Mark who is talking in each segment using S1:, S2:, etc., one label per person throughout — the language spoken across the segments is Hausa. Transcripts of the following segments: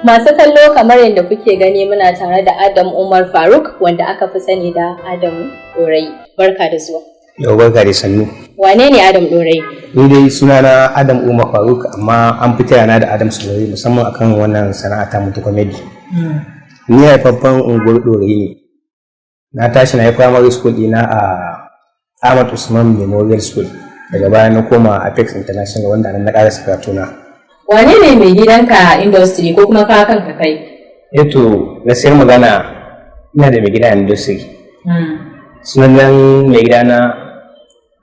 S1: Masu kallo, kamar yadda kuke gani, muna tare da Adam Umar Faruk, wanda aka fi sani da Adam Dorayi. Barka da zuwa.
S2: Yau, barka da sannu.
S1: Wane ne Adam Dorayi?
S2: Ni dai sunana Adam Umar Faruk, amma an fi na da Adam Dorayi, musamman akan wannan sana'a ta mutu comedy. Ni haifaffen unguwar Dorayi ne. Na tashi na yi primary school ɗina a Ahmad Usman Memorial School. Daga baya na koma Apex International, wanda nan na ƙarasa karatuna.
S1: Wane ne mai gidanka a industry, ko kuma ka kanka kai?
S2: Eto, gaskiyar magana, ina da mai gida a industry. Sunan mai gida na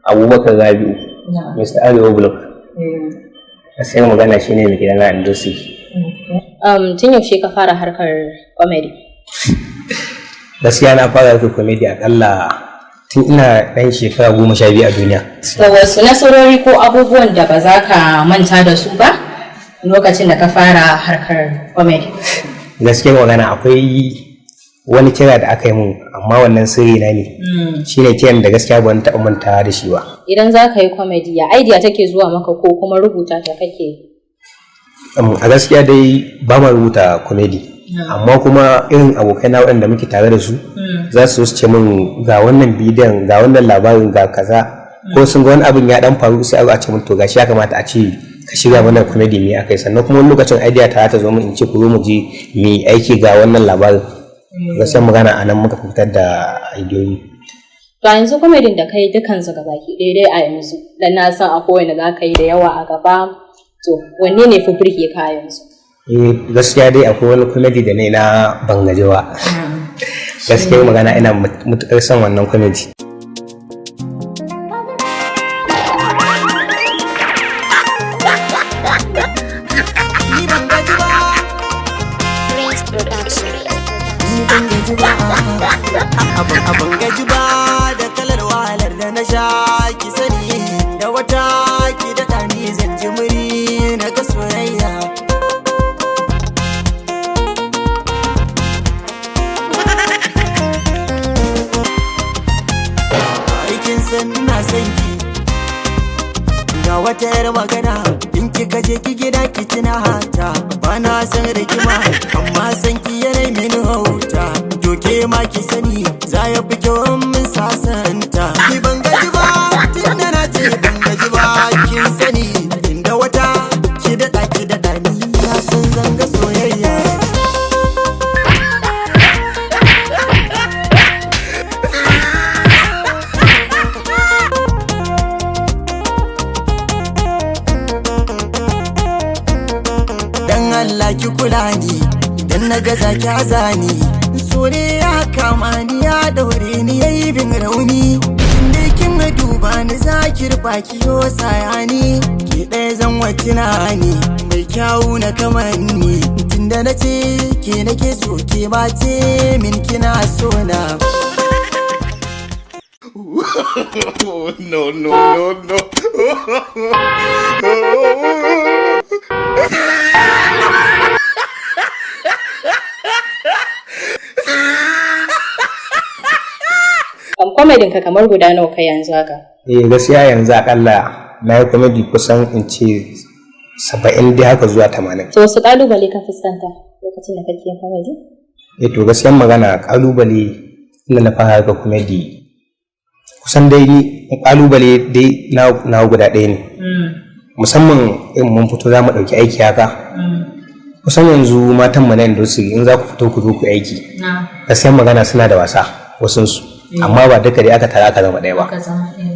S2: Abubakar Rabi'u, Mr. Arewa Blog. Gaskiyar magana, shine mai gida na industry.
S1: Tun yaushe ka fara harkar comedy?
S2: Gaskiya na fara harkar comedy akalla tun ina ɗan shekara 12 a duniya.
S1: To, wasu nasarori ko abubuwan da ba za ka manta da su ba lokacin da ka fara harkar comedy?
S2: Gaskiyar magana, akwai wani kira da aka yi mun, amma wannan sirri na ne. Shine kiran da gaskiya ban taɓa mantawa da shi ba.
S1: Idan za ka yi comedy, ya idea take zuwa maka, ko kuma rubuta ta kake?
S2: A gaskiya dai ba ma rubuta comedy. Amma kuma irin abokai na waɗanda muke tare da su za su zo su ce min, ga wannan bidiyon, ga wannan labarin, ga kaza, ko sun ga wani abin ya dan faru, sai a ce min, to gashi, ya kamata a ce ka shiga mana comedy me akai. Sannan kuma wani lokacin idea ta zo min, in ce ku zo mu je mu yi aiki, ga wannan labarin. Gaskiyar magana, a nan muka fitar da ideoyi.
S1: To, a yanzu comedy da kai dukansu gabaki ɗaya dai a yanzu, dan na san akwai wanda za ka yi da yawa a gaba. To, wanne ne fi burge ka a yanzu?
S2: Eh, gaskiya dai akwai wani comedy da ne na ban gaji ba. Gaskiyar magana, ina matuƙar son wannan comedy.
S3: Ni ban gaji ba.
S4: Prince Production.
S3: Ni ban gaji ba. Abin gaji ba da kalar wahalar da na sha, ki sani da wata ki daɗa ni zan ji muri na ga soyayya. Aikin san ina son ki. Ga wata yar magana, in kika je ki gida ki tuna hata. Ba na san rigima, amma san ki yana mini hauta. Doke ma ki sani za ya fi kyau in mun sasanta. Ni ban gaji ba, tunda na ce ban gaji ba, kin sani inda wata ki daɗa, ki daɗa ni na san zanga soyayya. Dan Allah ki kula ni, idan na gaza ki azani. So ne ya kama ni, ya daure ni, yayi bin rauni. Inda kin duba ni za ki rufa ki yo sayani. Ki ɗaya zan wacina ni mai kyawu na kamanni. Tunda na ce ke nake so, ke ba ce min kina so na.
S5: No, no, no, no.
S1: Comedy ka kamar guda nawa kai yanzu haka?
S2: Eh, gaskiya yanzu akalla na yi comedy kusan in ce 70 dai haka zuwa 80.
S1: To, wasu ƙalubale ka fuskanta lokacin da kake yin comedy?
S2: Eh, to, gaskiyar magana, kalubale inda na fara harkar comedy, kusan dai ni kalubale dai na guda ɗaya ne, musamman in mun fito za mu ɗauki aiki haka. Kusan yanzu matan mu na industry, in za ku fito ku zo ku yi aiki, gaskiyar magana suna da wasa wasunsu, amma ba duka dai aka tara aka zama ɗaya ba.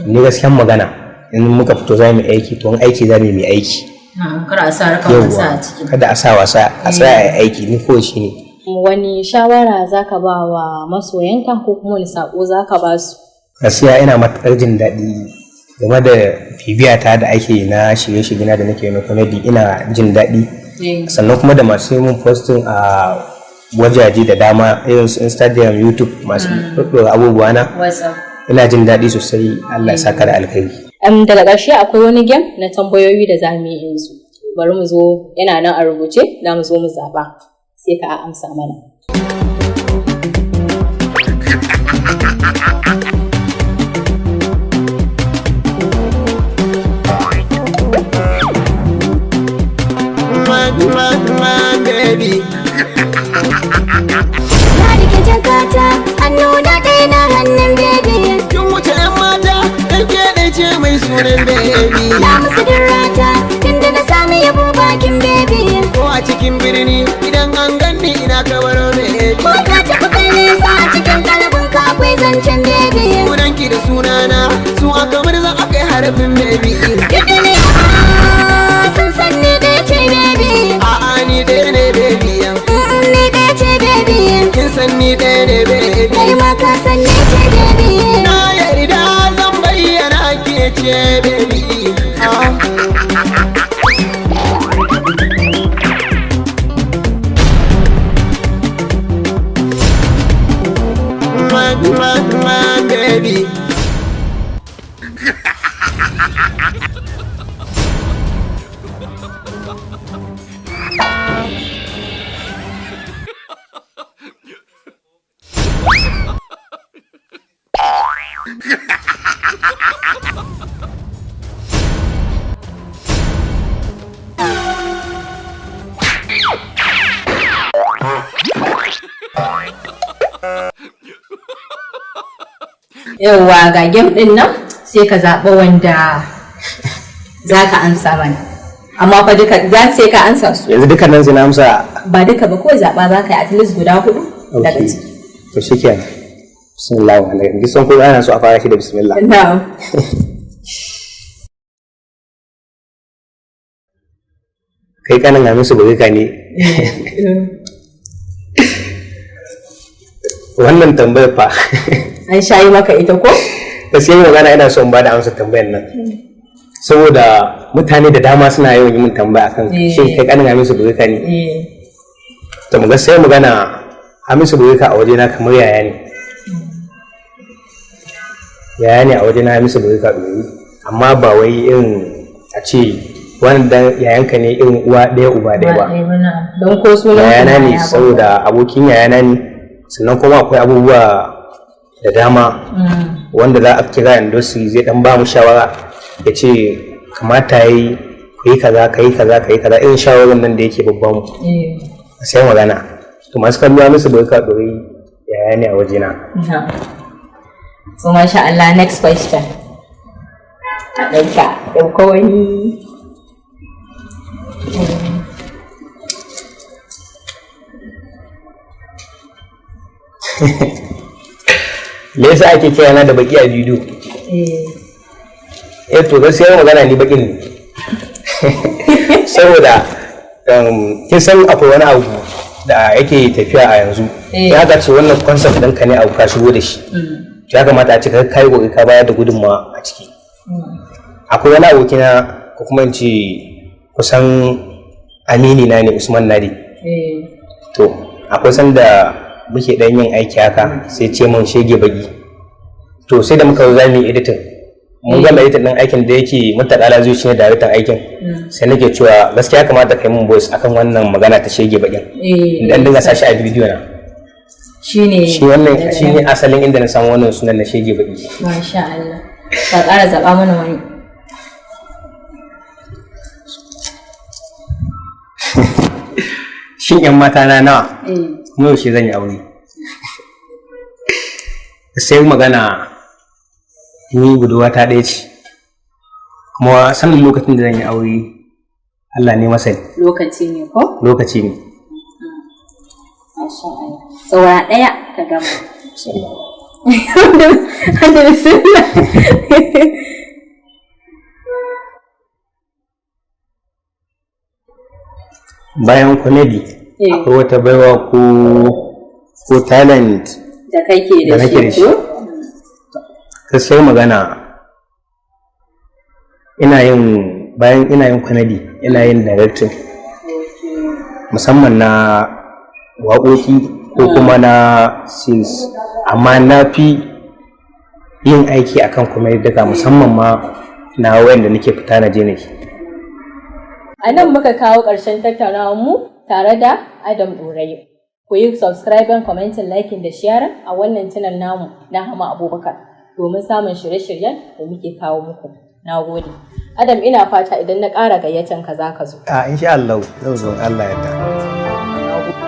S2: Ni gaskiyar magana, in muka fito za mu yi aiki, to in aiki za mu yi aiki.
S6: Kar a sa harkar wasa a ciki.
S2: Kada a sa wasa, a tsaya a yi aiki. Ni kawai shi ne.
S1: Wani shawara za ka ba wa masoyanka, ko kuma wani saƙo za ka ba su?
S2: Gaskiya ina matuƙar jin daɗi game da bibiya ta da ake na shirye-shirye na da nake na comedy. Ina jin daɗi, sannan kuma da masu yi mun posting a wajaje da dama irin su Instagram, YouTube, masu ɗaɗɗora abubuwa na.
S6: WhatsApp.
S2: Ina jin daɗi sosai. Allah ya saka da alkhairi.
S1: Daga ƙarshe, akwai wani game na tambayoyi da za mu yi yanzu. Bari mu zo, yana nan a rubuce, za mu zo mu zaɓa. Sai ka amsa mana.
S5: My, my, my baby.
S3: min sunan baby.
S4: Na musu dirrata tunda na sami yabo bakin baby.
S3: Ko a cikin birni idan an ganni ina kamar baby.
S4: Ko ka tafi kai nesa a cikin kalbin ka akwai zancen baby.
S3: Sunanki da sunana su aka murza aka yi harafin baby.
S4: Duk da ne sun san ni ɗaya ce baby.
S3: A'a, ni ɗaya ne baby.
S4: Ni ɗaya ce baby.
S3: Kin san ni ɗaya ne baby.
S4: Kai ma ka san ni ce baby.
S3: Na yarda zan bayyana ke ce baby. Ah. My, my, my baby.
S1: Yawwa, ga game din nan, sai ka zaɓa wanda za ka ansa mana. Amma fa duka za sai ka ansa su.
S2: Yanzu dukkan nan sai na amsa?
S1: Ba duka ba, kawai zaɓa za ka yi at least guda hudu daga
S2: Okay.
S1: ciki.
S2: To shikenan, bismillah wa alaikum. Kisan ko ana so a fara shi da bismillah.
S1: Na'am.
S2: Kai kanin Hamisu Burika ne? Wannan tambayar fa.
S1: An sha yi maka ita ko?
S2: Gaskiyar magana, ina so in bada amsa tambayar nan saboda mutane da dama suna yawan yi min tambaya akan shin kai kanin Hamisu Burika ne? To, mu gaskiyar magana, Hamisu Burika a wajena kamar yaya ne, yaya ne a wajena Hamisu Burika ɗoyi, amma ba wai irin a ce wani dan yayanka ne irin uwa ɗaya uba ɗaya ba.
S1: Don ko sunan
S2: Yayana
S1: kuma
S2: ne
S1: ya
S2: saboda abokin yayana ne. Sannan kuma akwai abubuwa da dama wanda za a kira industry, zai dan ba mu shawara, ya ce kamata yi ku yi kaza, ka yi kaza, ka yi kaza, irin shawarar nan da yake babban mu. Sai magana, to masu kallo, musu Barka ɗoyi yaya ne a wajena.
S1: Na'am. So masha Allah, next question. A ɗauka, ɗauka wani.
S2: Me yasa ake kira na da baki a bidiyo? Eh, to gaskiya magana, ni bakin ne saboda kin san akwai wani abu da yake tafiya a yanzu. Ya ga ce wannan concept ɗinka ne, abu ka shigo da shi, to ya kamata a ce ka kai kokari ka bayar da gudunmawa a ciki. Akwai wani abokina, ko kuma in ce kusan amini na ne, Usman Nadi. To akwai sanda muke dan yin aiki haka, sai ce mun shege baki. To sai da muka zo za mu yi editing, mun gama editing din aikin, da yake mutakala zai shi ne daraktan aikin, sai nake cewa gaskiya ya kamata kai mun voice akan wannan magana ta shege bakin, dan dinga sa shi a bidiyo na.
S1: Shine.
S2: Shi wannan shine asalin inda na samu wannan sunan na shege baki.
S1: Masha Allah. Ka ƙara zaɓa mana wani.
S2: Shin yan mata na nawa, kuma yaushe zan yi aure? Sai magana, ni budurwa ta ɗaya ce, kuma sanin lokacin da zan yi aure Allah ne masani.
S1: Lokaci ne ko?
S2: Lokaci ne.
S1: Masha Allah. Saura ɗaya ka gama. Hada bismillah.
S2: Bayan comedy, akwai wata baiwa ko talent
S1: da kake
S2: da
S1: da
S2: nake da
S1: shi
S2: shi?
S1: ko?
S2: Gaskiyar magana, ina yin, bayan ina yin comedy, ina yin directing, musamman na waƙoƙi ko kuma na scenes, amma na fi yin aiki akan comedy duka, musamman ma na wayanda nake fita na je nake.
S1: A nan muka kawo ƙarshen tattaunawar mu tare da Adam Ɗorayi. Ku yi subscribing, commenting, liking da sharing a wannan channel namu na Hama Abubakar domin samun shirye-shiryen da muke kawo muku. Na gode. Adam, ina fata idan na ƙara gayyatan ka za ka zo.
S2: A, insha Allah zan zo, Allah ya yarda.
S1: Na gode.